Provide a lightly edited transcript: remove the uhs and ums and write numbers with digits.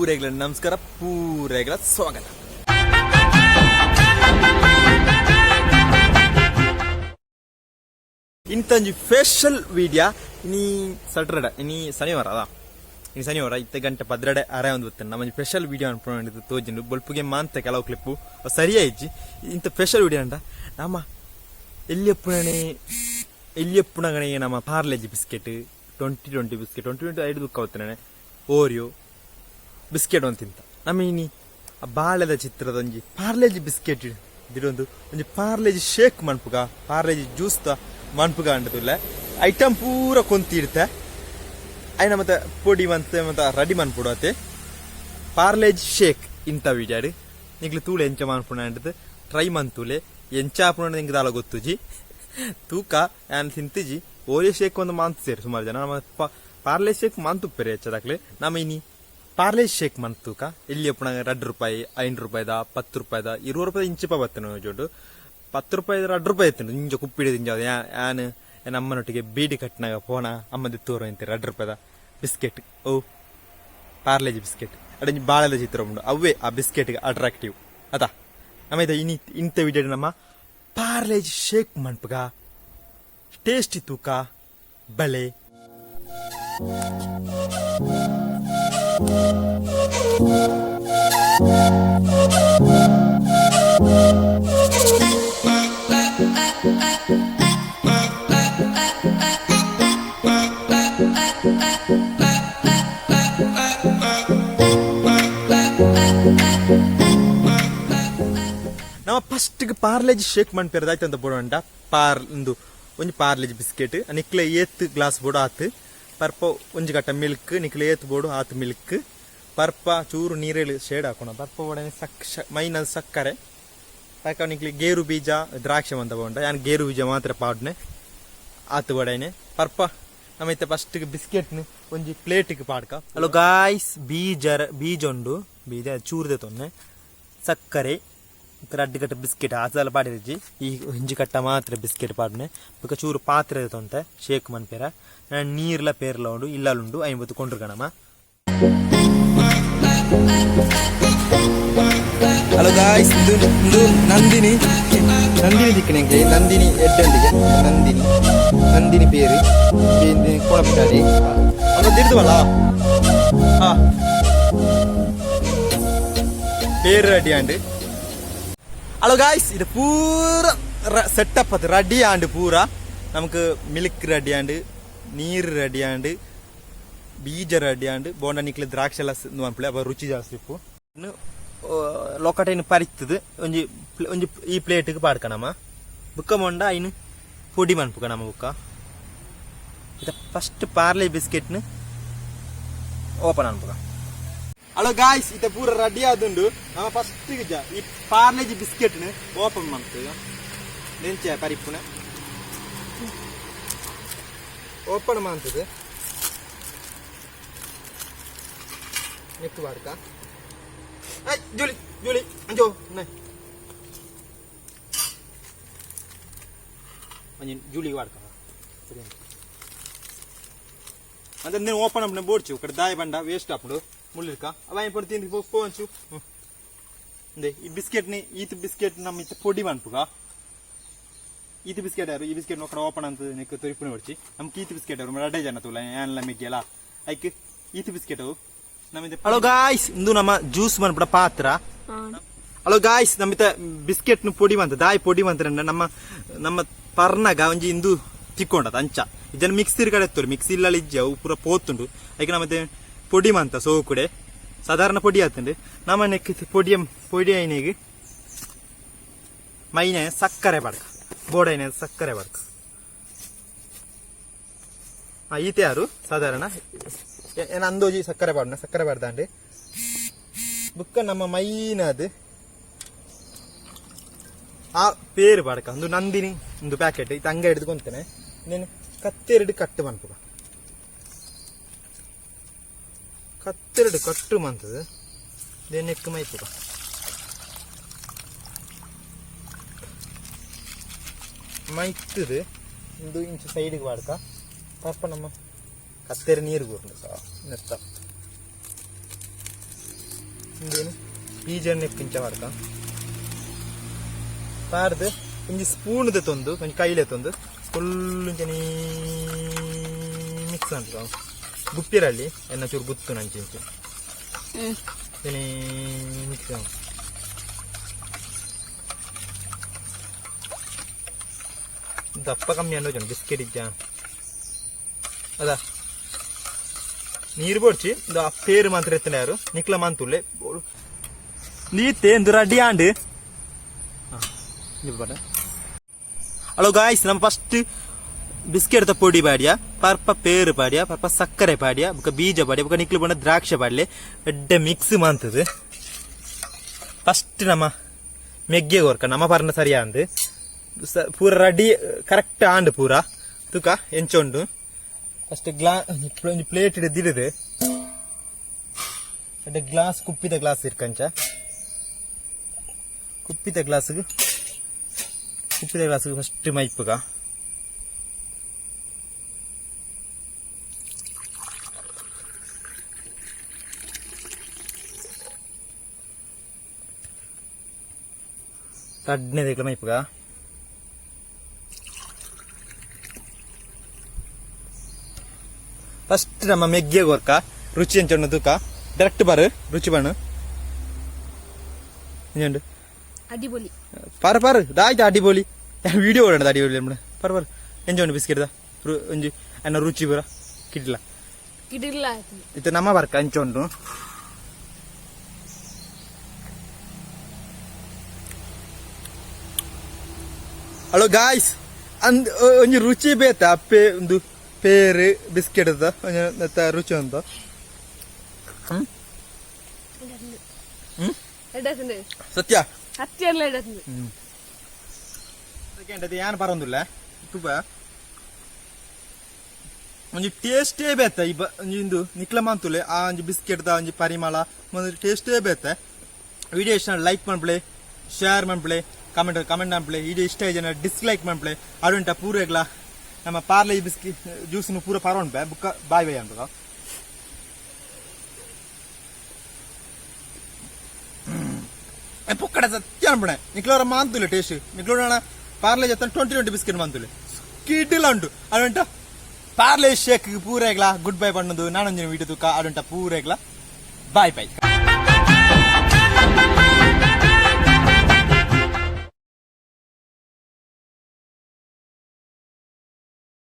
ಪೂರೆಗಳ ನಮಸ್ಕಾರ, ಪೂರೆಗಳ ಸ್ವಾಗತ. ಇಂತಂಜಿ facial video. ಇನಿ ಸಟರ್ಡೆ, ಇನಿ ಶನಿವಾರ ಅದ. ಇನಿ ಶನಿವಾರ ಇತ್ತೆ ಗಂಟೆ 12 ಅರೆ ಒಂದು ಗೊತ್ತೇನೆ. ನಮ್ಮ ಸ್ಪೆಷಲ್ ವಿಡಿಯೋ ಅನ್ಕೊಂಡು ತೋಜಿಂಡು ಬೊಲ್ಪುಗೆ ಮಾಂತ ಕೆಲವು ಕ್ಲಿಪ್ಪು ಸರಿಯಾಯಿಜ್ಜಿ. ಇಂಥ ಸ್ಪೆಷಲ್ ವಿಡಿಯೋ ಅಂಡ ನಮ್ಮ ಎಲ್ಲಿಯಪ್ಪುಣನೆ ಎಲ್ಲಿಯಪ್ಪುಣಗಣೆ ನಮ್ಮ Parle-G biscuit, 20 20 biscuit, 20 20 ಐದು ಬುಕ್ ಅವತ್ತನೇ ಓರಿಯೋ ಬಿಸ್ಕೆಟ್ ಒಂದು ತಿಂತ. ನಮ್ಮ ಇನಿ ಆ ಬಾಳೆದ ಚಿತ್ರದ ಒಂಜಿ ಪಾರ್ಲೇಜಿ ಬಿಸ್ಕೆಟ್ ದಿಡೊಂದು ಒಂಜಿ ಪಾರ್ಲೇಜಿ ಶೇಕ್ ಮನ್ಪುಗ, ಪಾರ್ಲೇಜಿ ಜ್ಯೂಸ್ ತ ಮನ್ಪುಗ ಅಂಡದುಲ್ಲ. ಐಟಮ್ ಪೂರ ಕೊಂತಿರ್ತೆ. ಐನ ಮತ್ತೆ ಪೊಡಿ ಮಂತೆ ಮತ್ತೆ ರೆಡಿ ಮನ್ಪುಡು ಅತೆ. ಪಾರ್ಲೇಜ್ ಶೇಕ್ ಇಂತ ವಿಡಿಯಾಡು ನಿಗ್ಲು ತೂಳೆ ಎಂಚ ಮನ್ಪುಣ ಅಂಡದು ಟ್ರೈ ಮಂತೂಲೆ. ಎಂಚ ಆಪುಣ ನಿಂಗೆ ದಾಲ ಗೊತ್ತುಜಿ. ತೂಕ ಯಾನ್ ತಿಂತಿಜಿ. ಓರಿಯೋ ಶೇಕ್ ಒಂದು ಮಾಂತು ಸೇರಿ ಸುಮಾರು ಜನ. ನಮ್ಮ ಪಾರ್ಲೆ ಶೇಕ್ ಮಾಂತುಪ್ಪೆರೆ ಹೆಚ್ಚದಾಕ್ಲೆ. ನಮ್ಮ ಇನಿ ಪಾರ್ಲೆ ಶೇಕ್ ಮಂತೂಕ. ಎಲ್ಲಿ ಅಪ್ಪಣ 2 ರೂಪಾಯಿ, 5 ರೂಪಾಯಿದ, 10 ರೂಪಾಯಿದ, 20 ರೂಪಾಯಿ ಇಂಚಿಪ ಬತ್ತನ ಜೋಡು. 10 ರೂಪಾಯಿ, 2 ರೂಪಾಯಿ ಇತ್ತು. ಇಂಚ ಕುಪ್ಪಿಡಿ ಇಂಚ. ಯಾನ್ ಅಮ್ಮನೊಟ್ಟಿಗೆ ಬೀಡಿ ಕಟ್ಟಿನಾಗ ಪೋಣ ಅಮ್ಮ ತೋರು ಅಂತೆ 2 ರೂಪಾಯಿದ ಬಿಸ್ಕೆಟ್. ಓ ಪಾರ್ಲೇಜಿ ಬಿಸ್ಕೆಟ್ ಅಡಂಜಿ ಬಾಳೆದ ಚಿತ್ರ ಉಂಡು. ಅವೇ ಆ ಬಿಸ್ಕೆಟ್ ಅಟ್ರಾಕ್ಟಿವ್ ಅದ. ನಮ್ಮ ಇನಿ ಇಂಥ ವಿಡಿಯೋ ನಮ್ಮ ಪಾರ್ಲೇಜ್ ಶೇಕ್ ಮನ್ಪುಗ, ಟೇಸ್ಟಿ ತೂಕ ಬಳೆ. ನಮ್ಮ ಫಸ್ಟ್ ಪಾರ್ಲೇಜ್ ಶೇಕ್ ಮನ್ಪೇರದಾಯ್ತು ಅಂತ ಬೋಡಂಟ. ಪಾರ್ ಇಂದು ಒಂಜಿ ಪಾರ್ಲೇಜ್ ಬಿಸ್ಕೆಟ್, ನಿಕ್ಲೆ ಏತ್ ಗ್ಲಾಸ್ ಬೋಡು ಆತ್. ಪರ್ಪ ಒಂಜಿ ಕಟ್ಟ ಮಿಲ್ಕ್, ನಿಕ್ಲೆ ಏತ್ ಬೋಡು ಆತ್ ಮಿಲ್ಕ್. ಪರ್ಪ ಚೂರು ನೀರೇಳು ಶೇಡ್ ಹಾಕೋಣ. ಪರ್ಪ ಒಡನೆ ಸಕ್ ಮೈನಲ್ ಸಕ್ಕರೆ ಪರ್ಕ. ನಿಕ್ಲೆ ಗೇರು ಬೀಜ, ದ್ರಾಕ್ಷಿ ಅಂತ ಬೋಂಡ. ಯಾನ್ ಗೇರು ಬೀಜ ಮಾತ್ರ ಪಾಡ್ನೆ ಆತು ಬಡೈನೆ. ಪರ್ಪ ನಮ್ಮ ಇತ್ತೆ ಫಸ್ಟ್ ಬಿಸ್ಕೆಟ್ ಒಂಜಿ ಪ್ಲೇಟ್ಗೆ ಪಾಡ್ಕ. ಹಲೋ ಗಾಯ್ಸ್, ಬೀಜ ಬೀಜ ಉಂಡು, ಬೀಜ ಚೂರ್ದೆ ತೊನ್ನೆ, ಸಕ್ಕರೆ, ರಡ್ಡು ಕಟ್ಟ ಬಿಸ್ಕೆಟ್ ಆತಲ ಪಾಡಿರಿಜ್ಜಿ. ಈ ಒಂಜಿ ಕಟ್ಟ ಮಾತ್ರ ಬಿಸ್ಕೆಟ್ ಪಾಡ್ನೆ. ಬೊಕ ಚೂರು ಪಾತ್ರೆ ತೊಂತೆ ಶೇಕ್ ಮನ್ಪೇರ. ನೀರ್ಲ ಪೇರ್ಲ ಉಂಡು, ಇಲ್ಲಲುಂಡು 50 ಕೊಂಡ್ರು ಕಣಮ. ಹಲೋ ಗಾಯ್ಸ್, ಇದು ಇದು ನಂದಿನಿ, ನಂದಿನಿ ದಿಕ್ಕಿನಂಗೆ ನಂದಿನಿ ಎಡ್ಡಂದಿಗೆ ನಂದಿನಿ, ನಂದಿನಿ ಪೇರು ಕೊಳಪಿಟಾಡಿ ಅಲ್ಲ ತಿರ್ದುವಲ್ಲ. ಹಾ, ಪೇರು ರೆಡಿ ಆಂಡ್. ಹಲೋ ಗಾಯ್ಸ್, ಇದು ಪೂರ ಸೆಟಪ್ ಅದು ರೆಡಿ ಆಂಡ್. ಪೂರ നമുക്ക് ಮಿಲ್ಕ್ ರೆಡಿ ಆಂಡ್, ನೀರು ರೆಡಿ ಆಂಡ್, ಬೀಜ ರೆಡಿ ಆಂಡ್. ಬೋಂಡ ನಿಕ್ಲೆ ದ್ರಾಕ್ಷಿ ಎಲ್ಲ ಅನ್ಪಲೆ ಅವ ರುಚಿ ಜಾಸ್ತಿ ಇಪ್ಪು. ಇನ್ನು ಲೊಕಟೈನ್ ಪರಿತ್ತದು ಒಂಜಿ ಒಂಜಿ ಈ ಪ್ಲೇಟ್ಗೆ ಪಾಡ್ಕಣಮ್ಮ. ಬುಕ್ಕ ಮೊಂಡ ಐನು ಪೊಡಿ ಮನ್ಪುಕಣಮ್ಮ ಬುಕ್ಕ. ಇದು ಫಸ್ಟ್ ಪಾರ್ಲೆ ಬಿಸ್ಕೆಟ್ನ ಓಪನ್ ಅನ್ಪುಕ. ಹಲೋ ಗಾಯ್ಸ್, ಇತ ಪೂರ ರೆಡಿ ಆದುಂಡು. ನಮ್ಮ ಫಸ್ಟ್ ಈ ಪಾರ್ಲೇಜಿ ಬಿಸ್ಕೆಟ್ ಓಪನ್ ಮಾಡ್ತೇವೆ. ನೆಂಚೆ ಪರಿಪುನ ಓಪನ್ ಮಾಡ್ತದೆ. ನೆಕ್ ಬಾಡ್ಕ. ಜೂಲಿ ಜೂಲಿ ಅಂಜೋ ಒಂಜಿ ಜೂಲಿ ವಾಡ್ಕ. ಸರಿ ಅಂದ್ರೆ నేను ಓಪನ್ ಅಪ್ ಬೋಡ್ಚು ಕಡೆ ದಾಯ ಬಂಡ ವೇಸ್ಟ್ ಆಪುಂಡು ಮುಳ್ಳಿರ್ಕ ಅವ ಪೊಡಿ ತಿಂದು ಪೋಂಚು. ಇಂದೆ ಈ ಬಿಸ್ಕೆಟ್ ನಿ ಈತ್ ಬಿಸ್ಕೆಟ್ ನಮ್ಮ ಇತ್ತ ಪೊಡಿ ಮನ್ಪುಗ. ಈತ್ ಬಿಸ್ಕೆಟ್ ಯಾರು ಈ ಬಿಸ್ಕೆಟ್ ನೋಕಡ ಓಪನ್ ಅಂತ ನೆಕ್ ತೊರಿಪುಣಿ ಹೊಡ್ಚಿ. ನಮ್ಗೆ ಈತ್ ಬಿಸ್ಕೆಟ್ ಅವರು ರಡ್ಡೆ ಜನ ತೂಲ ಏನ್ಲ ಮಿಗ್ಗೆಲ ಐಕ್ ಈತ್ ಬಿಸ್ಕೆಟ್ ನಮ್ಮಿಂದ. ಹಲೋ ಗಾಯ್ಸ್, ಇಂದು ನಮ್ಮ ಜ್ಯೂಸ್ ಮನ್ಪುಡ ಪಾತ್ರ. ಹಲೋ ಗಾಯ್ಸ್, ನಮ್ಮಿತ ಬಿಸ್ಕೆಟ್ ಪೊಡಿ ಮಂತ ದಾಯಿ ಪೊಡಿ ಮಂತ್ರ ನಮ್ಮ ನಮ್ಮ ಪರ್ನಗ ಒಂಜಿ ಇಂದು ತಿಕ್ಕೊಂಡದ ಅಂಚ. ಇದನ್ನ ಮಿಕ್ಸಿ ಕಡೆ ಎತ್ತರು ಮಿಕ್ಸಿ ಇಲ್ಲ ಇಜ್ಜಿ, ಅವು ಪೂರ ಪೋತುಂಡು. ಐಕ್ ನಮ್ಮ ಪೊಡಿ ಮಂತ ಸೋಕುಡೆ ಸಾಧಾರಣ ಪೊಡಿ ಆತುಂಡು. ನಮ್ಮ ನೆಕ್ ಪೊಡಿ ಪೊಡಿ ಐನಿಗೆ ಮೈನೆ ಸಕ್ಕರೆ ಬಡ್ಕ, ಬೋಡೈನೆ ಸಕ್ಕರೆ ಬಡ್ಕ. ಈತೆ ಯಾರು ಸಾಧಾರಣ ಏನ ಅಂದೋಜಿ ಸಕ್ಕರೆ ಪಾಡ್ನ. ಸಕ್ಕರೆ ಪಾಡ್ದಾಂಡು ಬುಕ್ಕ ನಮ್ಮ ಮೈನದು ಆ ಪೇರು ಪಾಡ್ಕ. ಒಂದು ನಂದಿನಿ ಒಂದು ಪ್ಯಾಕೆಟ್ ಇದು ಹಂಗ ಹಿಡಿದುಕೊಂತೇನೆ. నేను ಕತ್ತೆರಡು ಕಟ್ಟು ಮನ್ಪುಗ. ಕತ್ತೆರಡು ಕಟ್ಟು ಮಂತದ ನೆಕ್ ಮೈಪುಗ. ಮೈತದು ಒಂದು ಇಂಚು ಸೈಡ್ಗೆ ಪಾಡ್ಕ. ಪಾಪ ನಮ್ಮ ಕತ್ತೆರ ನೀರು ಕೂರ್ದು ನೆತ್ತ. ಇಂದೇನು ಬೀಜ ಕಿಂಚ ಪಾಡ್ಕ ಪಾರ್ದು ಒಂಜಿ ಸ್ಪೂನ್ ತಂದು ಒಂಜಿ ಕೈಲೆ ತಂದು ಫುಲ್ ಒಂಜಿ ಮಿಕ್ಸ್ ಅಂತ ಗುಪ್ಪಿರಲ್ಲಿ ಎನ್ನ ಚೂರು ಗುತ್ತು ನಂಚಿ ಇಂಚ ಮಿಕ್ಸ್. ದಪ್ಪ ಕಮ್ಮಿ ಅನ್ನೋ ಜನ ಬಿಸ್ಕೆಟ್ ಇಜ್ಜ ಅದ ನೀರು ಬೋಡ್ಚಿ ಇಂದು ಆ ಪೇರು ಮಾತ್ರ ಎತ್ತನ ಯಾರು ನಿಕ್ಲ ಮಾಂತುಲ್ಲೆ ನೀತೆ ಇಂದು ರೆಡಿ ಆಂಡ್. ಹಲೋ ಗಾಯ್ಸ್, ನಮ್ಮ ಫಸ್ಟ್ ಬಿಸ್ಕೆಟ್ ಪೊಡಿ ಪಾಡ್ಯ, ಪರ್ಪ ಪೇರು ಪಾಡ್ಯ, ಪರ್ಪ ಸಕ್ಕರೆ ಪಾಡ್ಯ, ಬೊಕ ಬೀಜ ಪಾಡ್ಯ, ಬೊಕ ನಿಕ್ಲು ಬಣ್ಣ ದ್ರಾಕ್ಷೆ ಪಾಡ್ಲೆ, ಎಡ್ಡೆ ಮಿಕ್ಸ್ ಮಾಂತದು. ಫಸ್ಟ್ ನಮ್ಮ ಮೆಗ್ಗೆ ಕೊರ್ಕ ನಮ್ಮ ಪರ್ನ ಸರಿಯಾ ಅಂದು ಪೂರ ರೆಡಿ ಕರೆಕ್ಟ್ ಆಂಡ್ ಪೂರ ತುಕ ಎಂಚ ಉಂಡು. ಫಸ್ಟ್ ಗ್ಲಾ ಒಂಜಿ ಪ್ಲೇಟ್ ಹಿಡಿದಿಡಿದು ಎಡ್ಡೆ ಗ್ಲಾಸ್, ಕುಪ್ಪಿದ ಗ್ಲಾಸ್ ಇರ್ಕಂಚ. ಕುಪ್ಪಿದ ಗ್ಲಾಸ್ಗೆ, ಕುಪ್ಪಿದ ಗ್ಲಾಸ್ಗೆ ಫಸ್ಟ್ ಮೈಪುಗ. ರಡ್ನೇ ಮೈಪುಗ. ಫಸ್ಟ್ ನಮ್ಮ ಮೆಗ್ಗೆ ಕೊರ್ಕ, ರುಚಿ ಎಂಚ ತೂಕ. ಡೈರೆಕ್ಟ್ ಬಾರು, ರುಚಿ ಬಣ್ಣು ಎಂಚುಂಡು? ಅಡಿಪೊಲಿ. ಪಾರ ಪಾರು ದಾಯ್ತ ಅಡಿಪೊಲಿ. ವಿಡಿಯೋ ಓಡೋಣ. ಅಡಿಪೊಲಿ ನಮ್ಮ ಪಾರು ಪಾರು. ಎಂಚ ಉಂಡು ಬಿಸ್ಕೆಟ್ the ಒಂಜಿ ಅನ್ನ ರುಚಿ ಪೂರ ಕಿಡ್ಲ. ಕಿಡಿಲ್ಲ ಆಯ್ತು. ಇದು ನಮ್ಮ ಬರ್ಕ ಅಂಚ ಉಂಟು. ಹಲೋ ಗಾಯ್ಸ್, ಅಂದ್ ಒಂಜಿ ರುಚಿ ಬೇತ ಪೇ ಒಂದು ಪೇರು ಬಿಸ್ಕೆಟ್ ಒಂಜಿ ರುಚಿ ಉಂಟು. ಹ್ಮ್ ಹ್ಮ್. ಎಡ್ಡಾತಂದೆ. ಸತ್ಯ. ಸತ್ಯ ಎಲ್ಲ ಎಡ್ಡಾತಂದೆ. ಸೆಕೆಂಡ್ ಅದು ಯಾನ್ ಪರೊಂದುಲ್ಲ ತುಪ ಒಂಜಿ ಟೇಸ್ಟೇ ಬೇತೆ. ಈ ಒಂಜಿ ಇಂದು ನಿಕ್ಲ ಮಾಂತುಲೆ ಆ ಒಂಜಿ ಬಿಸ್ಕೆಟ್ ದ ಒಂಜಿ ಪರಿಮಳ ಒಂಜಿ ಟೇಸ್ಟೇ ಬೇತೆ. ವಿಡಿಯೋ ಇಷ್ಟ ಲೈಕ್ ಮನ್ಪುಲೆ, ಶೇರ್ ಮನ್ಪುಲೆ, ಕಮೆಂಟ್ ಕಮೆಂಟ್ ಮನ್ಪುಲೆ. ವಿಡಿಯೋ ಇಷ್ಟ ಜನ ಡಿಸ್ಲೈಕ್ ಮನ್ಪುಲೆ. ಅಡುಂಟ ಪೂರೆಗ್ಲ ನಮ್ಮ ಪಾರ್ಲೆ ಬಿಸ್ಕಿ ಜ್ಯೂಸ್ ಪೂರ ಪರೊಂಡ್ಬೆ. ಬುಕ್ಕ ಬಾಯ್ ಬಾಯ್ ಅನ್ಬೇಕು. ಪೊಕ್ಕಡ ಸತ್ಯ ಅನ್ಪಣೆ ನಿಕ್ಲೋರ ಮಾಂತುಲೆ ಟೇಸ್ಟ್. ನಿಕ್ಲೋಡ ಪಾರ್ಲೆ ಜೊತೆ 20 20 ಬಿಸ್ಕೆಟ್ ಮಾಂತುಲೆ ಕಿಡಿಲ ಉಂಟು. ಅಡುಂಟ ಪಾರ್ಲೆ ಶೇಕ್ ಪೂರೆಗ್ಲ ಗುಡ್ ಬೈ ಪಣ್ಣದು. ನಾನೊಂಜಿನ ವೀಡಿಯೋ ತುಕ್ಕ. ಅಡುಂಟ ಪೂರೆಗ್ಲ ಬಾಯ್ ಬಾಯ್.